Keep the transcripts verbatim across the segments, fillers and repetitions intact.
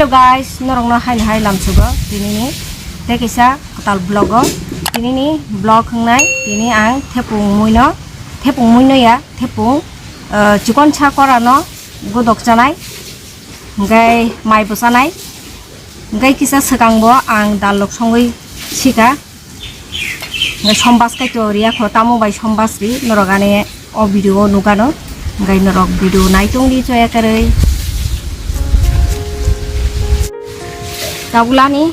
Hello guys, norokno haino hai lamsugo tinini tei kaisa kwtal vlog o. Tinini vlog wngnai, tini ang thepung muino, thepung muino ya, thepung, ah, chikon sa korano godok chanai, hwnkhe mai bo chanai, hwnkhe kisa swkang bo ang dal rok songwi sika. Hwnkhe sombas kaitor ya kho, tamo bai sombas ri norok ani o video o nukano. Hwnkhe norok video naitung di choya kwrwi. Tabulani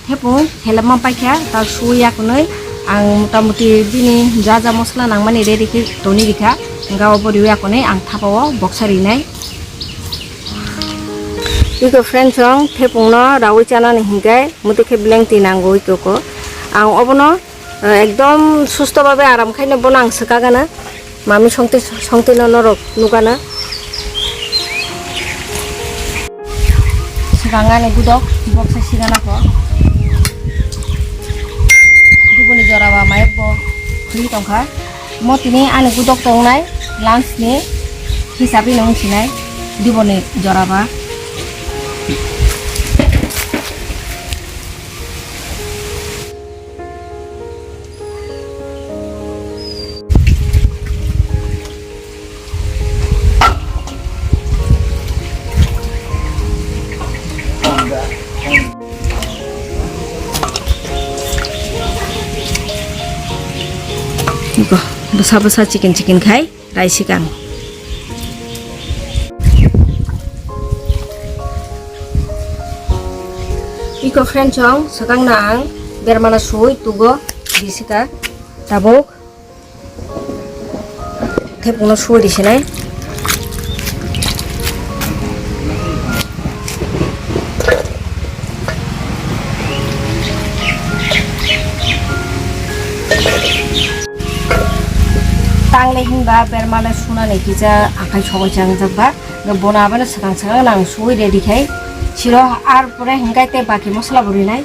thepung helapma paikha, ta suya kunui ang motamuti bini ja ja mosla nangmani ready khe toni rikha. Hwnkhe obo riwi akunui ang thapa o boksa rinai. Iko friend song thepungno rawi chanani hinkhe muti khe beleng twi nango iko ko. Ang obono, eh, ekdom susto babe aram khaino bono ang swkagana. Mami songte, songte no norok nukana. Swkang ani gudok boksa sigana ko. Diboni jora ba mayok bo khwi tongkha. Mo tini ani gudok tongnai lunch ni hisab ino wngsinai diboni jora ba. Iko bwsa bwsa chicken chicken khai rai sikang. Iko friend song swkang na ang bermana sui tugo bisika tabuk. Thepungno sui risinai. Tangle hinba bermale sunani kisa akai sogoi changjak ba. Bono abano swkang swkang nang sui ready khai. Siro ar pore hinkai te baki mosla bo rinai.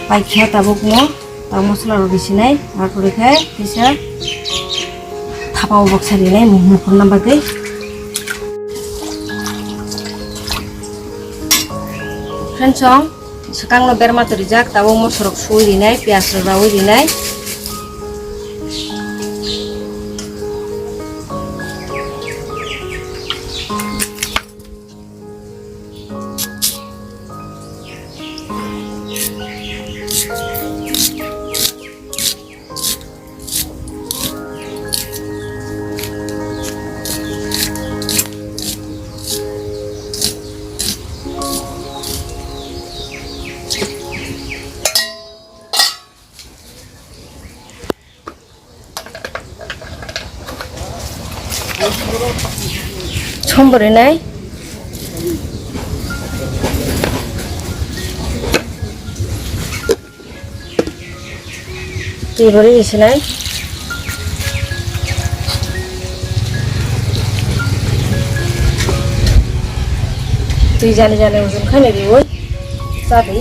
Paikha tabukno ta mosla rok risinai, arpore khe kisa thapa o boksa rinai mukhurna bagwi. Friends song, swkangno berma torijak, tabuk mosorok sui rinai, piyaj rok raui rinai. Sombor rinai. Twi bo ri sinai. Twi jani jani ujung khaina riwi chadi.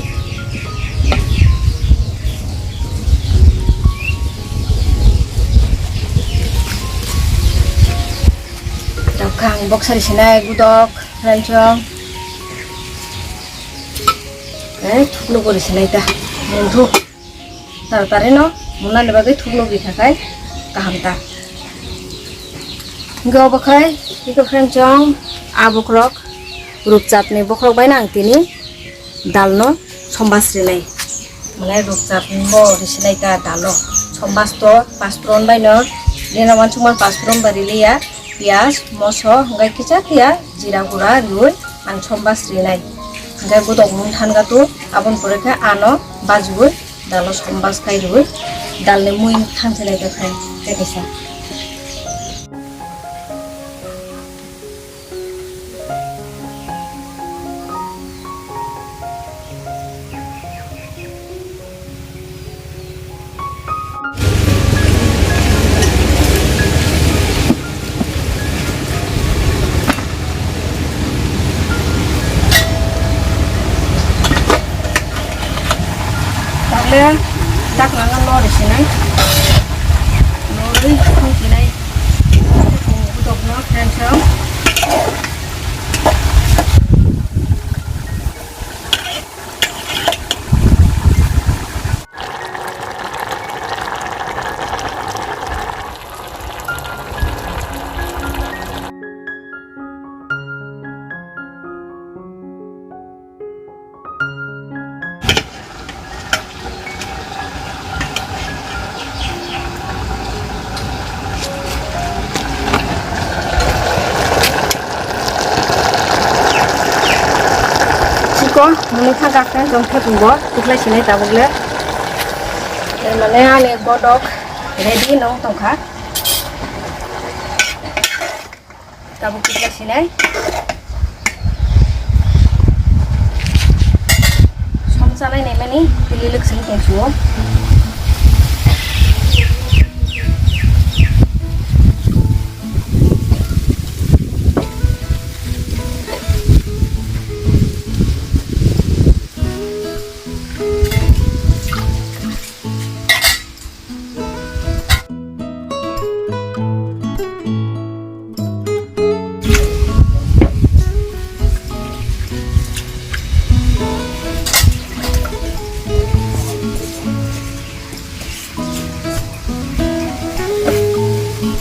Tabuk ang boksa ri sinai gudok, ransong. Eh, thuklo gori sinai ta. Mungthu. Taratari no munani bagwi thuklo gwi khakai kaham ta. Hingke obo khai, iko friend chong, a bokhorok, rupchatni bokhorok bai nang tini dal no sombas rinai. Mane rupchat bo risinai ta dal o. Sombas to paspron bai no, rina wansukmani paspron bai riliya, piyaj, moso, hingke kisa kiya jira gura riui ang sombas rinai. Hingke gudok mung than ga tu, aboni pore khe ano bajui. Dalo sombas khai rwi, dalni mui thangsinai khe khai, tei kaisa. Le, dakna no lori sinai. Lori, sinai. Budok no, friends, no. Chiko, mwnwi kha gakhe, jong khe tungbo, tiklai sinai tabuk le. Mane ani bodok ready nong tongkha. Tabuk kisa sinai. Som chanai naimani tili lwk sing tong suo.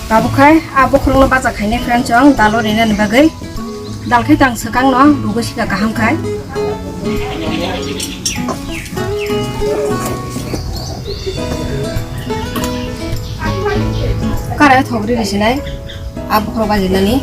Tabuk khai a bokhorokno bacha khainai friend chong dalo rinani bagwi. Dal khai tang swkang no rugwi sika kaham khai. Karai thok ri sinai a bokhorok bajinani.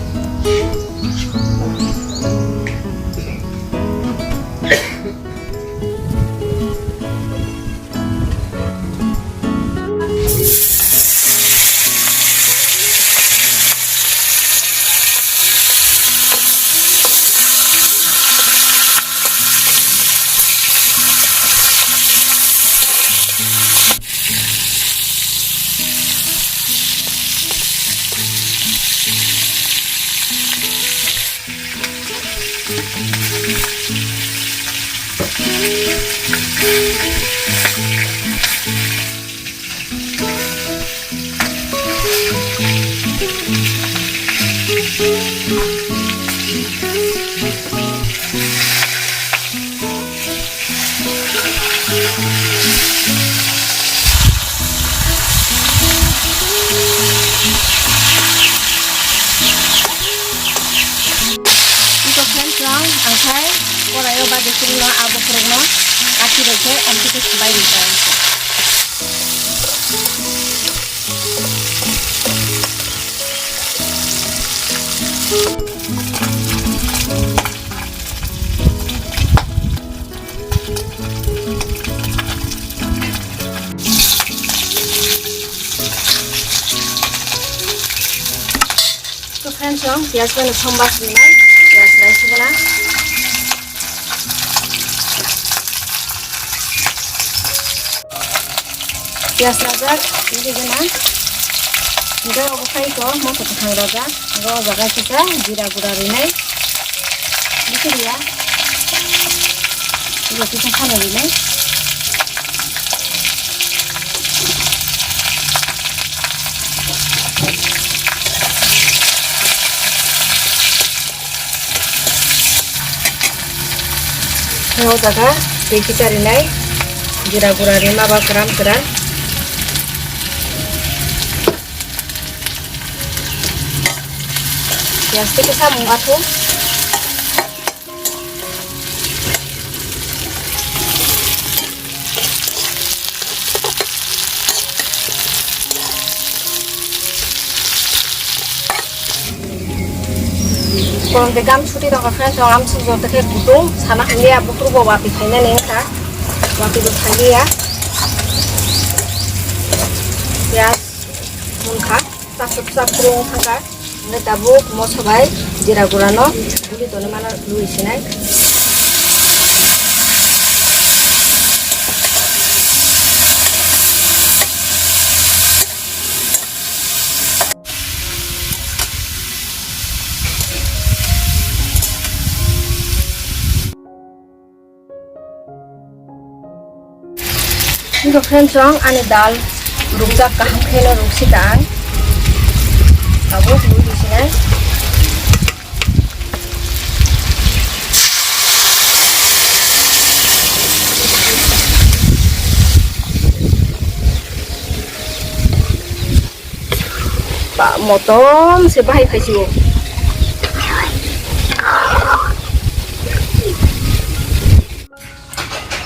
Ito friends lang, ang khai korayo ba desuri no abo khorok no kasi rok khe M T K sibai ri kha. To friends, chwng piyaj bai no som bas rinai, piyaj rai sibana. Piyaj rajak, tei gana. Hingke obo khai ko moso kwthang rajak. Hingke o jaga kisa jira gura rinai. Bisi riya. Obo kisa sana rinai. O jaga tei kisa rinai, jira gura rima ba kwran kwran. Piyaj tei kisa mung athu. Korom de gam suti rok friends, rok am suk joto khe kutung sana hamya, bukur bo wati khaina ni wngkha, wati bo thangya. Piyaj mungkha, chapsuk chapsuk wngkha. Hingke tabuk moso bai jira gura no guli toni mano lui sinai. Friends, chwng ani dal rukjak kaham khe no ruksika ang. Abo rwi rwsinai. Ba, motom se bahai phaisio.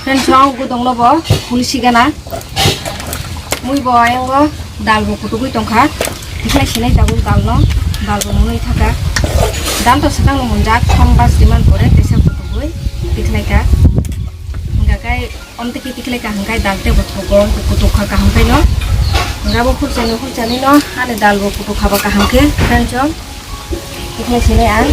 Friends, chwng gudong no bo phulisigana. Mui bo ayang o dal bo kutugwi tongkha. Tikhlai sinai tabuk dal no, dal bo mwnwi thaka. Dal to swkang no munjak, som bas diman pore tesa kutugwi tikhlai ka. Hingka kai om tiki tikhlai ka hingkai dal te bo thogo, kutuk kha kaham kai no. Hingka bo khurchani khurchani no, ani dal bo kutuk kha ba kaham khe, friends, chwng. Tikhlai sinai ang.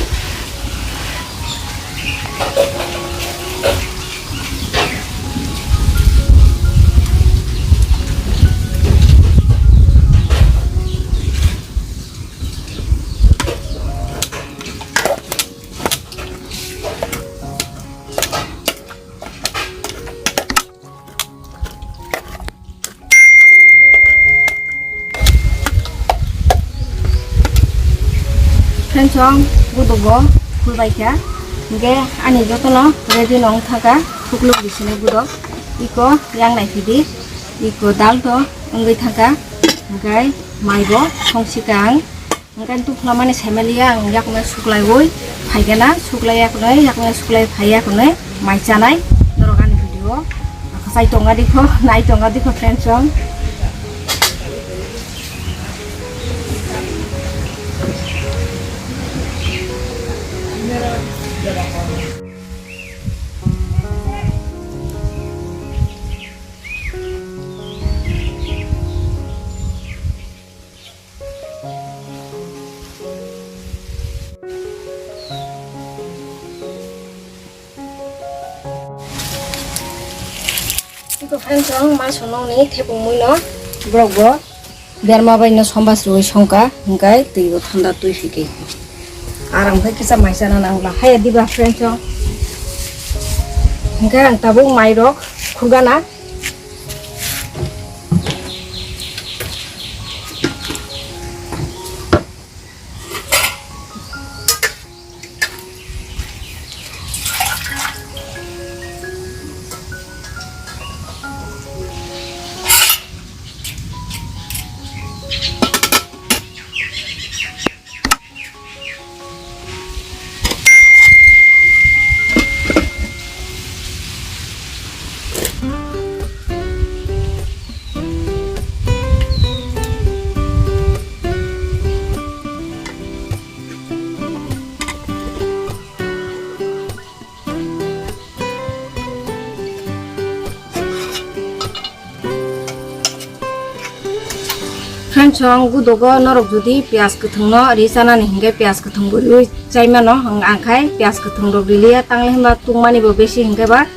Friends, chwng gudok bo phulbai kha. Hingke ani jotono ready no wng thaka, thukluk bisini gudok. Iko yang nai phidi, iko dal to wngwi thangkha. Hingke mai bo songsi kha ang. Hingke tubukna mani saimaliya ang yakno suklaiwi phaikhe na, suklai yakno, yakno suklai phai yakno mai chanai norok ani video. Sai tonga dikho, nai tonga dikho, friends, chwng. Iko friends, ang ma sonong ni thepung mui no borok bo berma bai no sombas rwi songka, hingkai twi bo thanda twi sike. Ar ang bai kisa mai chana nang la haya diba, friends, ang hingkai ang tabuk mai rok khugana. Friends, ang gudogo norok jodi piyaj kwthwngno ri chanani hinkhe piyaj kwthwngbo riwi chaimano, ang, ang khai piyaj kwthwng rok riliya, tangwi hwnba tungmani bo besi hinkhe ba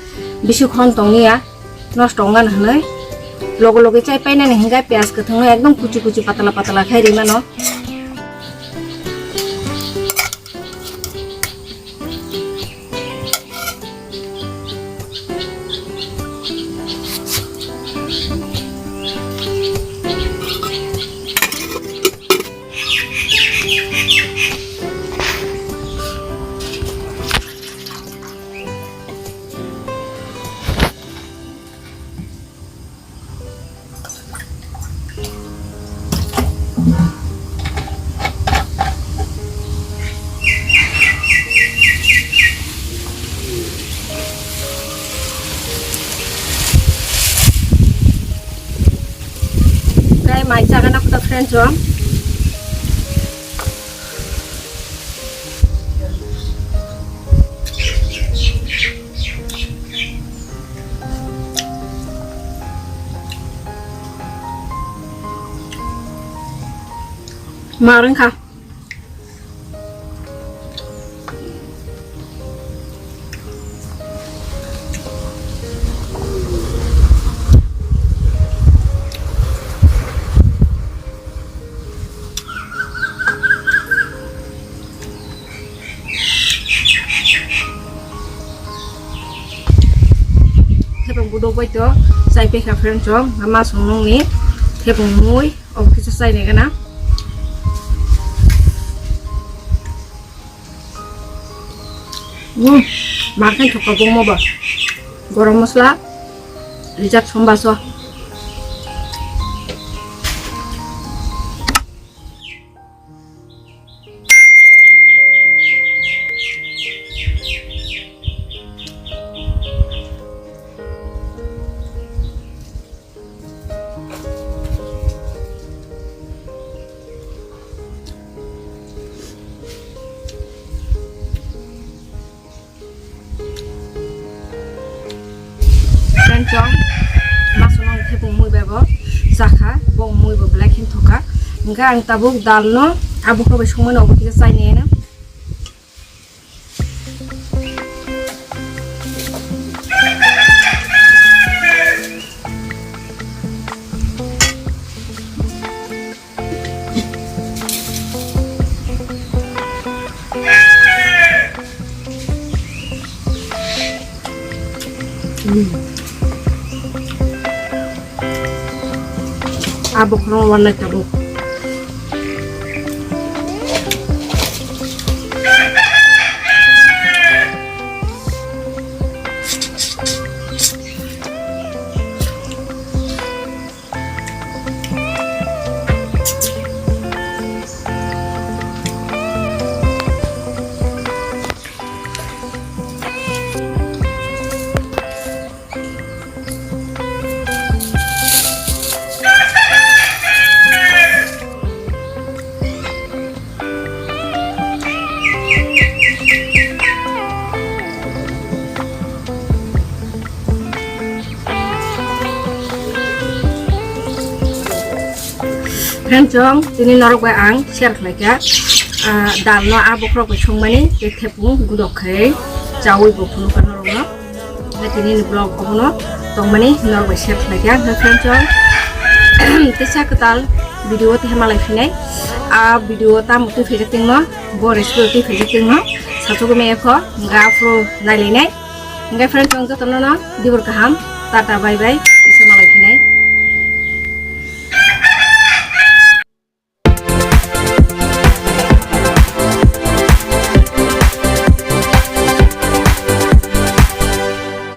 bisi khon tongniya, nosto wngnani hwnwi logo logi chai painani hinkhe piyaj kwthwngno ekdom kuchi kuchi patala patala khai rimano. Kai mai chaga na kuda friends o. Ma rwngkha. Hepang budok bai to. Chai pekha friend chong, ama song nung ni thepung mui, obo kisa chai ne gana. Hmm, ma khe thokha bongma ba. Gorom masala, rijak sombaso. Friend chong, maso no thepung mui bai bo chakha, bo mui bo belai khe thokha. Hingkhe ang tabuk dal no abo khe bai songmani obo khe chai ni. Ah, bokhorok wanai tabuk. Friend chong, tini norok bai ang share khlai kha, ah, dal no a bokhorok bai songmani, tei thepung gudok khai chaui bo phunukha norok no. Hai tini ni vlog obono tongmani norok bai share khlai kha. Hai friend chong, teisa kwtal video tei malai phinai. A video tamo twi phaijak tingmo, bo recipe twi phaijak tingmo. Sathogwi maya kho, hwnkhe aphuru nailainai. Hwnkhe friend chong jotono no dibor kaham. Tata bye bye. Isa malai phinai.